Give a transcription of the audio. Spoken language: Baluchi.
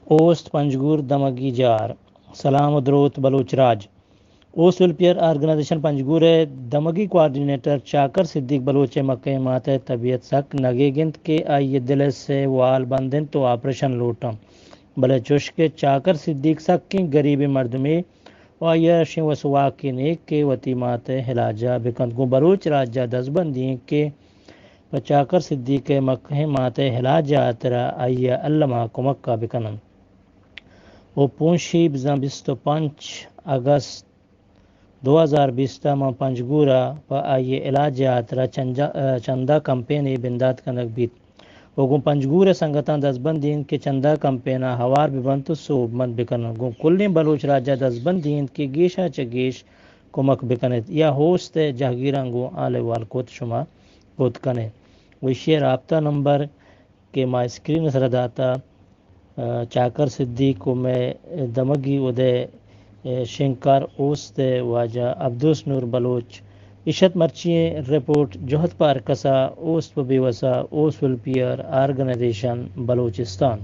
اوست پنجگور دمگی جار۔ سلام و دروت بلوچ راج۔ اوست ویلفیئر آرگنائزیشن پنجگور ءِ دمگی کوآرڈینیٹر چاکر صدیق بلوچ ءِ مکہیں مات ءِ طبیعت سک نگیگ انت کہ آئی ءِ دل ءِ سے وال بند انت و آپریشن لوٹ انت، بلے چوش کہ چاکر صدیق سکیں گریبیں مردمے و آئی ءَ شیں وس و واکے نیک کہ وتی مات ءِ علاج ءَ بکنت۔ گوں بلوچ راج ءَ دزبندی انت کہ پہ چاکر صدیق ءِ مکہیں مات ءِ علاج ءِ ہاترا آئی ءَ الما کمک ءَ بکننت۔ و پونشی بزاں بیست و پنچ اگست دو ہزار بیست ءَ ماں پنجگور ءَ پہ آئی ءِ علاج ءِ ہاترا چنجا-، چندہ کمپینے بندات کنگ بیت و گوں پنجگور ءِ سنگتاں دزبندی انت کہ چندہ کمپین ءَ ہوار بہ بنت و سوبمند بہ کننت۔ گوں کلیں بلوچ راج ءَ دزبندی انت کہ گیش ءَ چہ گیش کمک بہ کن ات یا اوست ءِ جہگیراں گوں حال احوال کت شما کت کن ات۔ و ایشی ءِ رابطہ نمبر کہ ما اسکرین ءِ سرا داتا، آ، چاکر صدیق و مئے دمگی ادے، آ، شنگکار اوست ءِ واجہ عبدوس نور بلوچ۔ ایش ات مرچی ئیں رپورٹ جہد پہ ہرکس ءَ، اوست پہ بیوس ءَ، اوست ویلفیئر آرگنائزیشن بلوچستان۔